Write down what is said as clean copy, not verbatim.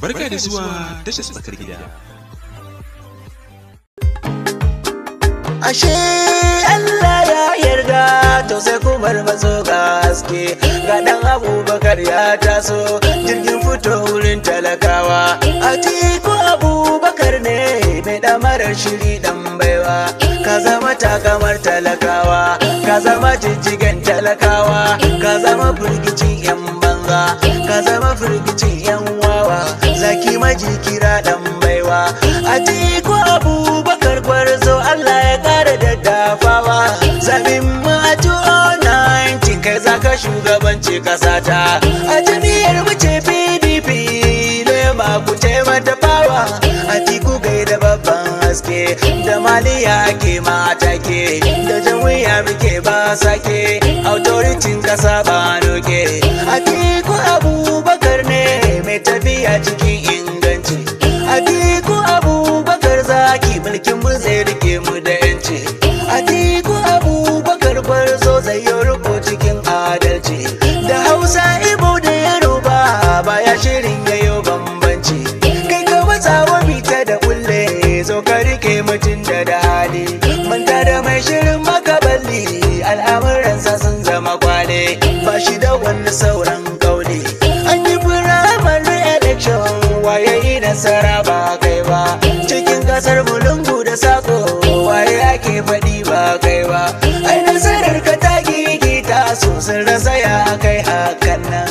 Barka da zuwa tashar Tsakar Gida. Ashe Allah ya yarda, to sai kumar maso gaske. Ga dan Abubakar ya taso, jirgin fito wurin talakawa. Atiku Abubakar ne mai damarar shiri, dan baiwa. Ka zama takamar talakawa, ka zama jijjigen talakawa, ka zama firgicin yan banza, ka zama firgicin yan wawa. Zaki maji kira, dan baiwa. Atiku Abubakar gwarzo, Allah ya kara daddafawa. Zabin mu a 2019, kai zaka shugabanci kasata. A jam'iyyar mu ce PDP, lema ku ce mata fawa. Atiku gaida babban haske, da maliya ake mata ke, da jam'iyya muke ba sake, authority kasa ba doke. Atiku Abubakar ne mai tafiya cikin inganci. Atiku Abubakar zaki, mulkin mu zai rike mu da yanci. Atiku Abubakar gwarzo, zai yi riko cikin adalci. Da Hausa, Ibo da Yoruba, baya shirin yayo bambanci. Kai ka matsawa bita da kulle, zo ka rike mutum da hali. Manta da mai shirin makaballi, al'amuransa sun zama kwale, ba shi da wani sauran kauli. An yi primary election, waye yi nasara? Ba kai ba. Cikin kasar mu lungu da sako, waye ake faɗi? Ba kai ba. Ai nasarar ka ta gigita su, sun rasa ya kai hakan nan.